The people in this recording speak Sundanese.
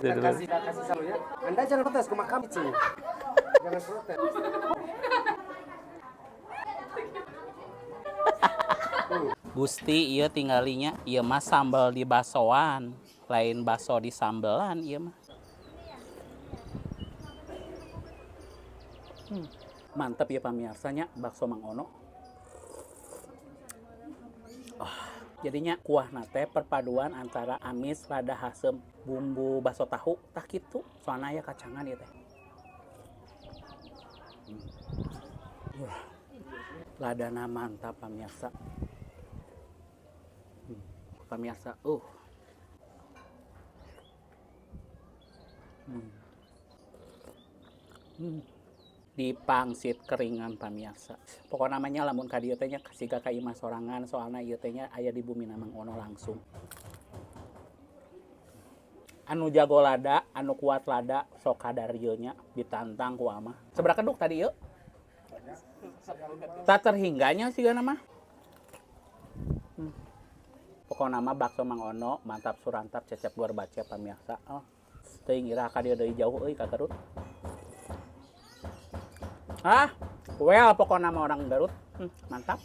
Kita kasih, kita kasih selalu ya. Anda jangan protes ke makam itu. Jangan protes. Gusti ieu tinggalinya, ieu mah sambal di basoan, lain baso di sambelan ieu mah. Mantep ya pamiarsanya bakso Mang Ono. Ah, jadinya kuah nate perpaduan antara amis rada hasem bumbu bakso tahu tah kitu, soalna aya kacangan ieu teh. Wah, ladana mantap pamirsa. Pamirsa, Di pangsit keringan pamirsa. Pokokna mah nya lamun ka dieu teh nya siga ka imah sorangan, soalna ieu teh nya aya di bumi Mang Ono langsung. Anu jago lada, anu kuat lada, sok kadar ieu nya ditantang ku amah. Sabaraha keduk tadi ieu? Tak terhingganya sigana mah. Pokokna mah bakso Mang Ono mantap surantap cecep luar baca pamirsa. Oh. Teuing iraha ka dieu deui jauh euy ka Garut. Ah, well pokokna mah orang Garut. Mantap.